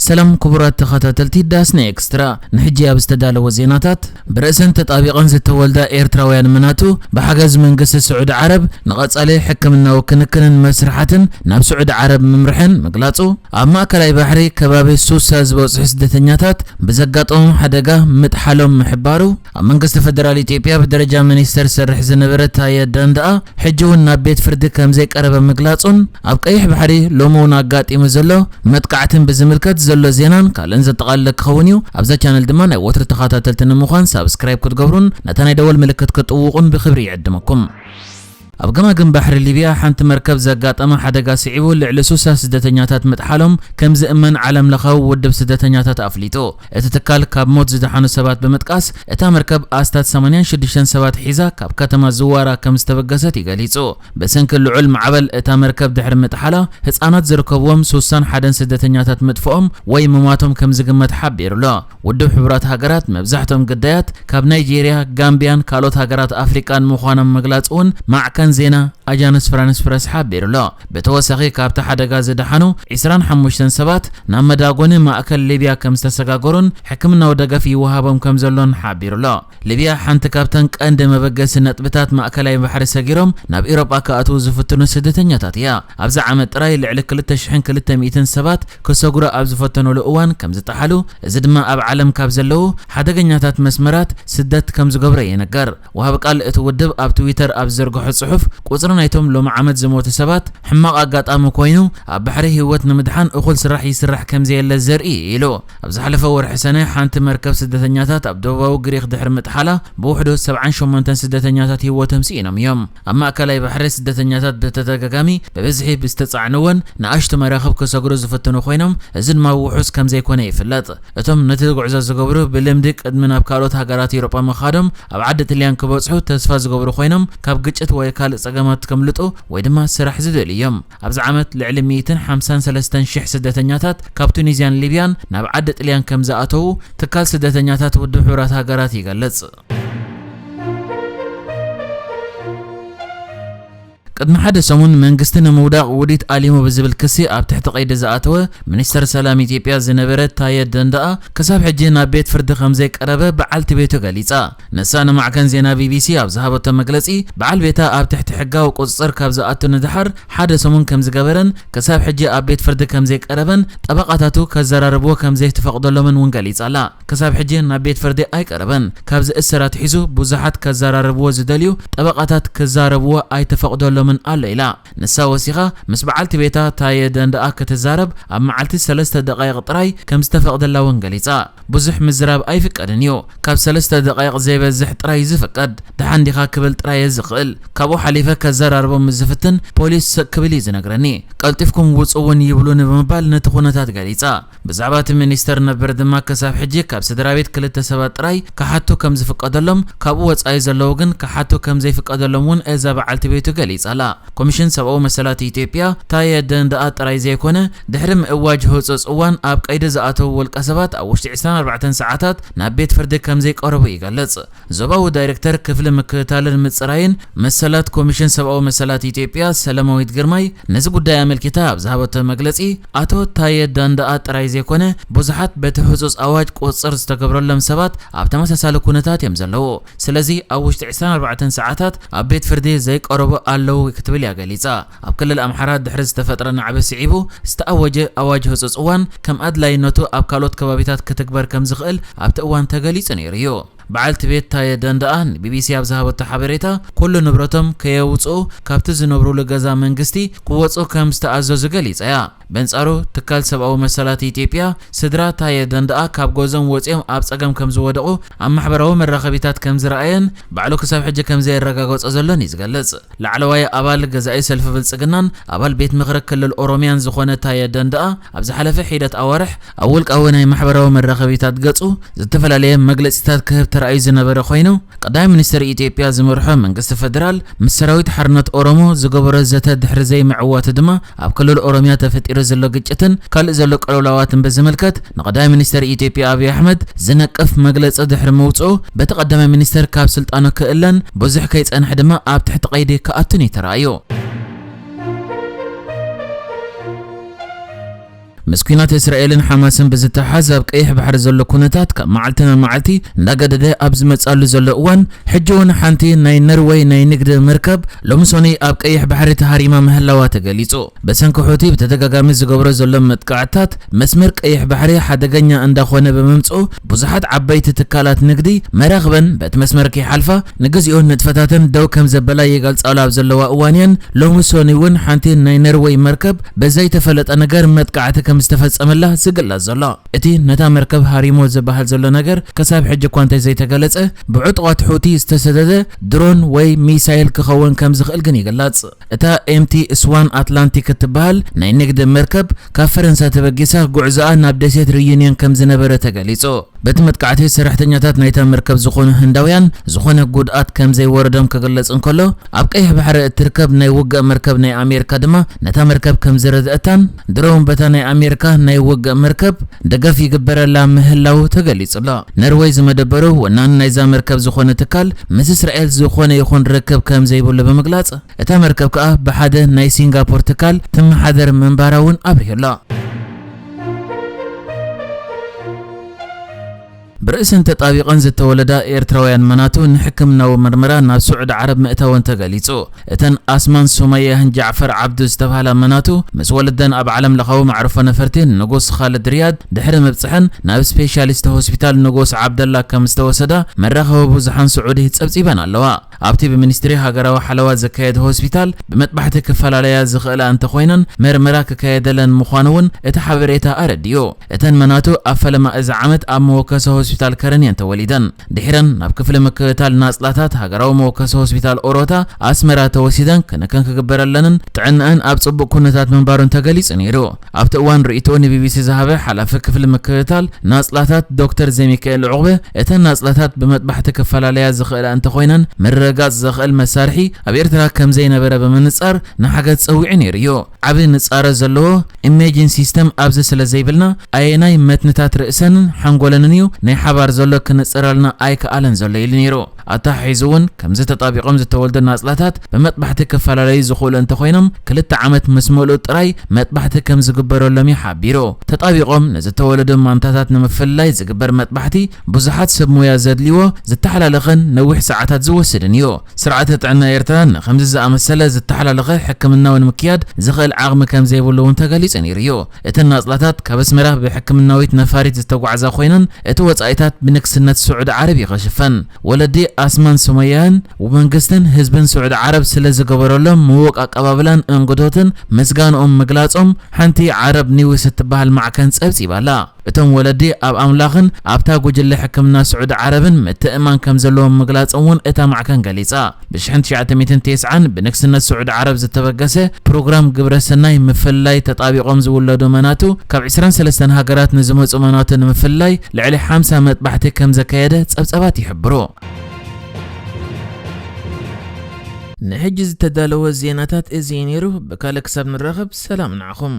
ሰላም ክቡራት ተኸታተልቲ ዳስና ኤክስትራ፣ ንሕጂ ኣብ ዝተዳለወ ዜናታት፣ ብርእሰን ተጣቢቐን ዝተወልዳ ኤርትራውያን መናቱ ብሓገዝ መንግስቲ ስዑዲ ዓረብ ንቐጻሊ ሕክምናዊ ክንክንን መስርሓትን ናብ ስዑዲ ዓረብ ምምርሐን ምግላጹ፣ ኣብ ማእከላይ ባሕሪ ከባቢ ሱሳ ዝበጽሑ ስደተኛታት ብዘጋጠሞም ሓደጋ ምጥሓሎም ምሕባሩ፣ ኣብ መንግስቲ ፈደራል ኢትዮጵያ ብደረጃ ሚኒስተር ዝሰርሕ ዝነበረ ታየ ደንደኣ ሕጂ እውን ናብ ቤት ፍርዲ ከም ዘይቀረበ ምግላጹን፣ ኣብ ቀይሕ ባሕሪ ሎሚ እውን ኣጋጢሙ ዘሎ መጥቃዕትን ብዝምልከት ዘሎ ዜናን ካልእን ዘጠቓለለ ክኸውን እዩ። ኣብዛ ቻነል ድማ ናይ ወትሩ ተኸታተልቲ ንምዃን ሳብስክራይብ ክትገብሩን ነታ ናይ ደወል ምልክት ክትጥውቑን ብኽብሪ ይዕድመኩም። ኣብ ገማግም ባሕሪ ሊብያ ሓንቲ መርከብ ዘጋጠመ ሓደጋ ስዒቡ ልዕሊ ሱሳ ስደተኛታት ምጥሓሎም ከም ዝእመን ዓለም ለኻዊ ውድብ ስደተኛታት ኣፍሊጡ። እቲ ትካል ካብ ሞት ዝደሓኑ ሰባት ብምጥቃስ፣ እታ መርከብ ኣስታት ሰማንያን ሽዱሽተን ሰባት ሒዛ ካብ ከተማ ዝዋራ ከም ዝተበገሰት እዩ ገሊጹ። ብሰንኪ ልዑል ማዕበል እታ መርከብ ድሕሪ ምጥሓላ፣ ህጻናት ዝርከብዎም ሱሳን ሓደን ስደተኛታት ምጥፍኦም ወይ ምሟቶም ከም ዝግመት ሓቢሩ ኣሎ። ውድብ ሕቡራት ሃገራት መብዛሕትኦም ግዳያት ካብ ናይጄርያ፣ ጋምቢያን ካልኦት ሃገራት ኣፍሪቃን ምዃኖም ምግላጹ እውን ማዕከን ዜና ኣጃንስ ፍራንስ ፕረስ ሓቢሩ ኣሎ። ብተወሳኺ ካብቲ ሓደጋ ዝደሓኑ ዒስራን ሓሙሽተን ሰባት ናብ መዳጎኒ ማእከል ሊብያ ከም ዝተሰጋገሩን ሕክምናዊ ደገፍ ይወሃቦም ከም ዘሎን ሓቢሩ ኣሎ። ሊብያ ሓንቲ ካብተን ቀንዲ መበገሲ ነጥብታት ማእከላይ ባሕሪ ሰጊሮም ናብ ኤውሮጳ ክኣትዉ ዝፍትኑ ስደተኛታት እያ። ኣብዚ ዓመት ጥራይ ልዕሊ ክልተ ሽሕን ክልተ ሚእትን ሰባት ክሰግሩ ኣብ ዝፈተኑሉ እዋን ከም ዝጠሓሉ፣ እዚ ድማ ኣብ ዓለም ካብ ዘለዉ ሓደገኛታት መስመራት ስደት ከም ዝገብሮ ይንገር። ወሃቢ ቃል እቲ ውድብ ኣብ ትዊተር ኣብ ዝዘርግሖ ጽሑፍ፣ ቁጽሪ ናይቶም ሎሚ ዓመት ዝሞቱ ሰባት ሕማቕ ኣጋጣሚ ኮይኑ፣ ኣብ ባሕሪ ህይወት ንምድሓን እኹል ስራሕ ይስራሕ ከም ዘየለ ዘርኢ እዩ ኢሉ። ኣብ ዝሓለፈ ወርሒ ሰነ፣ ሓንቲ መርከብ ስደተኛታት ኣብ ደቡባዊ ግሪኽ ድሕሪ ምጥሓላ፣ ብውሕዱ ሰብዓን ሸሞንተን ስደተኛታት ህይወቶም ስኢኖም እዮም። ኣብ ማእከላይ ባሕሪ ስደተኛታት ብተደጋጋሚ ብብዝሒ ብዝተጻዕንወን ንኣሽቱ መራኽብ ክሰግሩ ዝፍትኑ ኮይኖም፣ እዚ ድማ ውሑስ ከም ዘይኮነ ይፍለጥ። እቶም ነቲ ጉዕዞ ዝገብሩ ብልምዲ ቅድሚ ናብ ካልኦት ሃገራት ኤውሮጳ ምኻዶም ኣብ ዓዲ ጥልያን ክበጽሑ ተስፋ ዝገብሩ ኮይኖም፣ ካብ ግጭት ወይ ካልእ ጸገማት ከምልጡ ወይ ድማ ስራሕ ዝደልዩ እዮም። ኣብዚ ዓመት ልዕሊ ሚእትን ሓምሳን ሰለስተን ሽሕ ስደተኛታት ካብ ቱኒዝያን ሊብያን ናብ ዓዲ ጥልያን ከም ዝኣተዉ ትካል ስደተኛታት ውድብ ሕቡራት ሃገራት ይገልጽ። ቅድሚ ሓደ ሰሙን መንግስቲ ንምውዳቕ ውዲት ኣሊሙ ብዝብል ክሲ ኣብ ትሕቲ ቀይዲ ዝኣተወ ሚኒስተር ሰላም ኢትዮጵያ ዝነበረ ታየ ደንደኣ ክሳብ ሕጂ ናብ ቤት ፍርዲ ከም ዘይቀረበ በዓልቲ ቤቱ ገሊጻ። ንሳ ንማዕከን ዜና ቢቢሲ ኣብ ዝሃበቶ መግለጺ፣ በዓል ቤታ ኣብ ትሕቲ ሕጋዊ ቁጽጽር ካብ ዝኣቱ ንድሓር ሓደ ሰሙን ከም ዝገበረን ክሳብ ሕጂ ኣብ ቤት ፍርዲ ከም ዘይቀረበን ጠበቓታቱ ከዘራርብዎ ከም ዘይተፈቕደሎምን እውን ገሊጻ ኣላ። ክሳብ ሕጂ ናብ ቤት ፍርዲ ኣይቀረበን። ካብ ዝእሰር ኣትሒዙ ብዙሓት ከዘራርብዎ ዝደልዩ ጠበቓታት ክዛረብዎ ኣይተፈቕደሎምን ኣሎ ኢላ። ንሳ ወሲኻ፣ ምስ በዓልቲ ቤታ ታየ ደንደኣ ክትዛረብ ኣብ መዓልቲ ሰለስተ ደቓይቕ ጥራይ ከም ዝተፈቕደላ እውን ገሊጻ። ብዙሕ ምዝራብ ኣይፍቀድን እዩ። ካብ ሰለስተ ደቓይቕ ዘይበዝሕ ጥራይ ዝፍቀድ። ደሓን ዲኻ ክብል ጥራይ እየ ዝኽእል። ካብኡ ሓሊፈ ከዘራርቦ ምስ ዝፍትን ፖሊስ ስቕ ክብል እዩ ዝነግረኒ። ቀልጢፍኩም ውጹ እውን ይብሉኒ ብምባል ነቲ ኩነታት ገሊጻ። ብዛዕባ እቲ ሚኒስተር ነበር ድማ ክሳብ ሕጂ ካብ ስድራ ቤት ክልተ ሰባት ጥራይ ክሓቱ ከም ዝፍቀደሎም፣ ካብኡ ወጻኢ ዘለዉ ግን ክሓቱ ከም ዘይፍቀደሎም እውን እዛ በዓልቲ ቤቱ ገሊጻ ኣላ። ኮሚሽን ሰብኣዊ መሰላት ኢትዮጵያ ታየ ደንደኣ ጥራይ ዘይኮነ፣ ድሕሪ ምእዋጅ ህጹጽ እዋን ኣብ ቀይዲ ዝኣተዉ ውልቀ ሰባት ኣብ ውሽጢ ዕስራን ኣርባዕተን ሰዓታት ናብ ቤት ፍርዲ ከም ዘይቀረቡ ይገልጽ። ዞባዊ ዳይሬክተር ክፍሊ ምክትታልን ምጽራይን መሰላት ኮሚሽን ሰብኣዊ መሰላት ኢትዮጵያ ሰለማዊት ግርማይ ነዚ ጉዳይ ኣመልኪታ ኣብ ዝሃበቶ መግለጺ፣ ኣቶ ታየ ደንደኣ ጥራይ ዘይኮነ፣ ብዙሓት በቲ ህጹጽ ኣዋጅ ቁጽጽር ዝተገብረሎም ሰባት ኣብ ተመሳሳሊ ኩነታት እዮም ዘለዉ። ስለዚ ኣብ ውሽጢ ዕስራን ኣርባዕተን ሰዓታት ኣብ ቤት ፍርዲ ዘይቀረቡ ኣለዉ ክትብል እያ ገሊጻ። ኣብ ክልል ኣምሓራ ድሕሪ ዝተፈጥረ ናዕቢ ስዒቡ ዝተኣወጀ ኣዋጅ ህጹጽ እዋን ከም ኣድላይነቱ ኣብ ካልኦት ከባቢታት ክትግበር ከም ዝኽእል ኣብቲ እዋን ተገሊጹ ነይሩ እዩ። በዓልቲ ቤት ታየ ደንደኣ ንቢቢሲ ኣብ ዝሃበቶ ሓበሬታ፣ ኩሉ ንብረቶም ከየውጽኡ ካብቲ ዝነብሩሉ ገዛ መንግስቲ ክወጹ ከም ዝተኣዘዙ ገሊጻ እያ። በንጻሩ፣ ትካል ሰብኣዊ መሰላት ኢትዮጵያ፣ ስድራ ታየ ደንደኣ ካብ ገዝኦም ወጺኦም ኣብ ጸገም ከም ዝወደቑ ኣብ ማሕበራዊ መራኸቢታት ከም ዝረኣየን ባዕሉ ክሳብ ሕጂ ከም ዘየረጋገጾ ዘሎን እዩ ዝገልጽ። ላዕለዋይ ኣባል ገዛኢ ሰልፊ ብልጽግናን ኣባል ቤት ምኽሪ ክልል ኦሮሚያን ዝኾነ ታየ ደንደኣ፣ ኣብ ዝሓለፈ ሒደት ኣዋርሕ ኣብ ውልቃዊ ናይ ማሕበራዊ መራኸቢታት ገጹ ዝተፈላለየ መግለጺታት ክህብ ተራእዩ ዝነበረ ኮይኑ፣ ቀዳማይ ሚኒስተር ኢትዮጵያ ዝመርሖ መንግስቲ ፈደራል ምስ ሰራዊት ሓርነት ኦሮሞ ዝገበሮ ዘተ ድሕሪ ዘይምዕዋቱ ድማ፣ ኣብ ክልል ኦሮሚያ ተፈጢሩ ዘሎ ግጭትን ካልእ ዘሎ ቅልውላዋትን ብዝምልከት ንቀዳማይ ሚኒስተር ኢትዮጵያ ኣብይ ኣሕመድ ዝነቅፍ መግለጺ ድሕሪ ምውጽኡ፣ በቲ ቀዳማይ ሚኒስተር ካብ ስልጣኑ ክእለን ብዙሕ ከይጸንሐ ድማ ኣብ ትሕቲ ቀይዲ ክኣቱን እዩ ተራእዩ። ምስ ኲናት እስራኤልን ሓማስን ብዝተሓዝ ኣብ ቀይሕ ባሕሪ ዘሎ ኩነታት ካብ መዓልቲ ናብ መዓልቲ እንዳገደደ ኣብ ዝመጻሉ ዘሎ እዋን፣ ሕጂ እውን ሓንቲ ናይ ነርወይ ናይ ንግዲ መርከብ ሎሚ ሰኑይ ኣብ ቀይሕ ባሕሪ ተሃሪማ ምህላዋ ተገሊጹ። ብሰንኪ ሑቲ ብተደጋጋሚ ዝገብሮ ዘሎ መጥቃዕታት መስመር ቀይሕ ባሕሪ ሓደገኛ እንዳኾነ ብምምጽኡ፣ ብዙሓት ዓበይቲ ትካላት ንግዲ መራኽበን በቲ መስመር ከይሓልፋ ንግዚኡ ንጥፈታተን ደው ከም ዘበላ ይገልጻሉ ኣብ ዘለዋ እዋን እየን። ሎሚ ሰኑይ እውን ሓንቲ ናይ ነርወይ መርከብ ብዘይተፈለጠ ነገር መጥቃዕቲ ከም ዝተፈጸመላ ዝግለጽ ዘሎ። እቲ ነታ መርከብ ሃሪሞ ዝበሃል ዘሎ ነገር ክሳብ ሕጂ እኳ እንተዘይተገለጸ፣ ብዕጡቓት ሑቲ ዝተሰደደ ድሮን ወይ ሚሳይል ክኸውን ከም ዝኽእል ግን ይግለጽ። እታ ኤምቲ ስዋን ኣትላንቲክ እትበሃል ናይ ንግዲ መርከብ ካብ ፈረንሳ ተበጊሳ ጉዕዞኣ ናብ ደሴት ሪዩኒየን ከም ዝነበረ ተገሊጹ። በቲ መጥቃዕቲ ሰራሕተኛታት ናይታ መርከብ ዝኾኑ ህንዳውያን ዝኾነ ጉድኣት ከም ዘይወረዶም ክግለጽ እንከሎ፣ ኣብ ቀይሕ ባሕሪ እትርከብ ናይ ውግእ መርከብ ናይ ኣሜሪካ ድማ ነታ መርከብ ከም ዝረድአታን ድሮን በታ ናይ ኣሜሪካ ናይ ውግእ መርከብ ደገፍ ይግበረላ ምህላው ተገሊጹ ኣሎ። ነርወይ ዝመደበሩ ወናኒ ናይዛ መርከብ ዝኾነ ትካል ምስ እስራኤል ዝኾነ ይኹን ርክብ ከም ዘይብሉ ብምግላጽ፣ እታ መርከብ ከኣ ብሓደ ናይ ሲንጋፖር ትካል ትመሓደር ምንባራ እውን ኣብሪሁ ኣሎ። ብርእሰን ተጣቢቐን ዝተወለዳ ኤርትራውያን መናቱ ንሕክምናዊ ምርመራ ናብ ስዑዲ ዓረብ ምእታወን ተገሊጹ። እተን ኣስማን ሱመያህን ጃዕፈር ዓብዱ ዝተባህላ መናቱ ምስ ወለደን ኣብ ዓለም ለኻዊ መዕርፎ ነፈርቲ ንጉስ ኻልድ ሪያድ ድሕሪ ምብጽሐን ናብ ስፔሻሊስት ሆስፒታል ንጉስ ዓብደላ ከም ዝተወሰዳ መራኸቢ ብዙሓን ስዑዲ ጸብጺበን ኣለዋ። ኣብቲ ብሚኒስትሪ ሃገራዊ ሓለዋ ዝካየድ ሆስፒታል ብመጥባሕቲ ክፈላለያ ዝኽእላ እንተኾይነን መርመራ ክካየደለን ምዃኑ እውን እቲ ሓበሬታ ኣረዲኡ። እተን መናቱ ኣብ ፈለማ እዚ ዓመት ኣብ መወከሲ ሆስፒታል ከረን እየን ተወሊደን። ድሒረን ናብ ክፍሊ ምክትታል ናጽላታት ሃገራዊ መወከሲ ሆስፒታል ኦሮታ ኣስመራ ተወሲደን ክንክን ክግበረለንን ጥዕናኣን ኣብ ጽቡቕ ኩነታት ምንባሩን ተገሊጹ ነይሩ። ኣብቲ እዋን ርእይትኡ ንቢቢሲ ዝሃበ ሓላፊ ክፍሊ ምክትታል ናጽላታት ዶክተር ዘሚካኤል ዑቕበ፣ እተን ናጽላታት ብመጥባሕቲ ክፈላለያ ዝኽእላ እንተኾይነን ምርግጋጽ ዘኽእል መሳርሒ ኣብ ኤርትራ ከም ዘይነበረ ብምንጻር ንሓገዝ ጸዊዑ ነይሩ እዩ። ዓቢ ንጻረ ዘለዎ ኢሜጂን ሲስተም ኣብዚ ስለ ዘይብልና፣ ኣየናይ መትንታት ርእሰንን ሓንጎለንን እዩ ናይ ሓባር ዘሎ ክነጽረልና ኣይከኣለን ዘሎ ኢሉ ነይሩ። ኣተሓሒዙ እውን ከምዚ ተጣቢቖም ዝተወልዱ ናጽላታት ብመጥባሕቲ ክፈላለዩ ዝኽእሉ እንተኾይኖም ክልተ ዓመት ምስ መልኡ ጥራይ መጥባሕቲ ከም ዝግበረሎም እዩ ሓቢሩ። ተጣቢቖም ንዝተወለዱ ማንታታት ንምፍልላይ ዝግበር መጥባሕቲ ብዙሓት ሰብ ሞያ ዘድልይዎ ዝተሓላለኸን ነዊሕ ሰዓታት ዝወስድን እዩ። ስርዓተ ጥዕና ኤርትራ ንኸምዚ ዝኣመሰለ ዝተሓላለኸ ሕክምናዊ ንምክያድ ዝኽእል ዓቕሚ ከም ዘይብሉ እውን ተገሊጹ ነይሩ እዩ። እተን ናጽላታት ካብ ኣስመራ ብሕክምናዊት ነፋሪት ዝተጓዕዛ ኮይነን እቲ ወጻኢታት ብንግስነት ስዑዲ ዓረብ እዩ ክሽፈን። ወለዲ ኣስማን ሱመያን መንግስትን ህዝብን ስዑዲ ዓረብ ስለ ዝገበረሎም ምዉቕ ኣቀባብላን እንግዶትን ምስጋንኦም ምግላጾም ሓንቲ ዓረብ ኒውስ እትበሃል ማዕከን ጸብጺባ ኣላ። እቶም ወለዲ ኣብ ኣምላኽን ኣብታ ጉጅለ ሕክምና ስዑዲ ዓረብን ምትእምማን ከም ዘለዎም ምግላጾም እውን እታ ማዕከን ገሊጻ። ብ ትሽዓተ ሚእትን ተስዓን ብንግስነት ስዑዲ ዓረብ ዝተበገሰ ፕሮግራም ግብረ ሰናይ ምፍልላይ ተጣቢቖም ዝውለዱ መናቱ ካብ ዕስራን ሰለስተን ሃገራት ንዝመጹ መናቱ ንምፍልላይ ልዕሊ ሓምሳ መጥባሕቲ ከም ዘካየደ ጸብጸባት ይሕብሩ። ንሕጂ ዝተዳለወ ዜናታት እዚ እዩ ነይሩ። ብካልእ ክሳብ ንራኸብ ሰላም ንዓኹም።